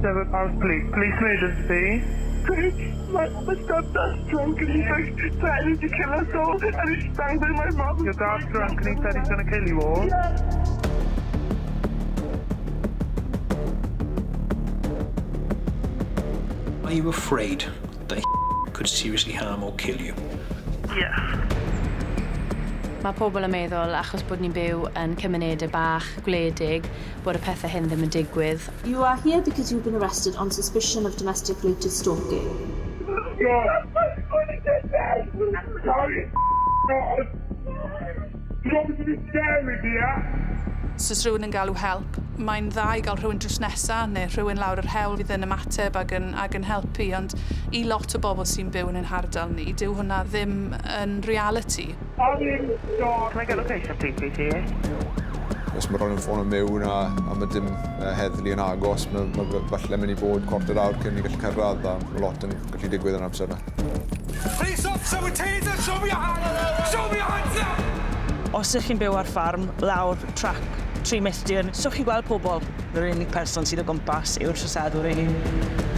Dyfed Powys Police. Police emergency. My, my stepdad's drunk and he's like threatening to kill us all and he's strangling my mum. Your dad's drunk and he said he's going to kill you all. Yeah. Are you afraid that could seriously harm or kill you? Yeah. Mae pobl yn meddwl, achos bod ni'n byw yn cymunedau bach, gwledig, bod y pethau hyn ddim yn digwydd. You are here because you've been arrested on suspicion of domestic related stalking. Sorry. You want me to be scary, dear? Os oes rhywun yn galw help, mae'n dda i gael rhywun drws nesa neu rhywun lawr yr hewl fydd yn ymateb ag yn, ag yn helpu, ond i lot o bobl sy'n byw yn ein hardal ni, dyw hwnna ddim yn reality. I'm in God. Can I get location, please, BT? Os mae rhywun yn ffono mewn a mae dim heddlu yn agos, mae falle mynd i bod cwarter awr cyn i gallu cyrraedd a mae lot yn gallu digwydd yn amser yna. Police officer with taser, show me your hands! Show me your hands now! Os ych chi'n byw ar ffarm, lawr trac, 3 milltir, so chi'n gweld pobl. Yr unig person sydd o gwmpas yw'r troseddwr ei hun.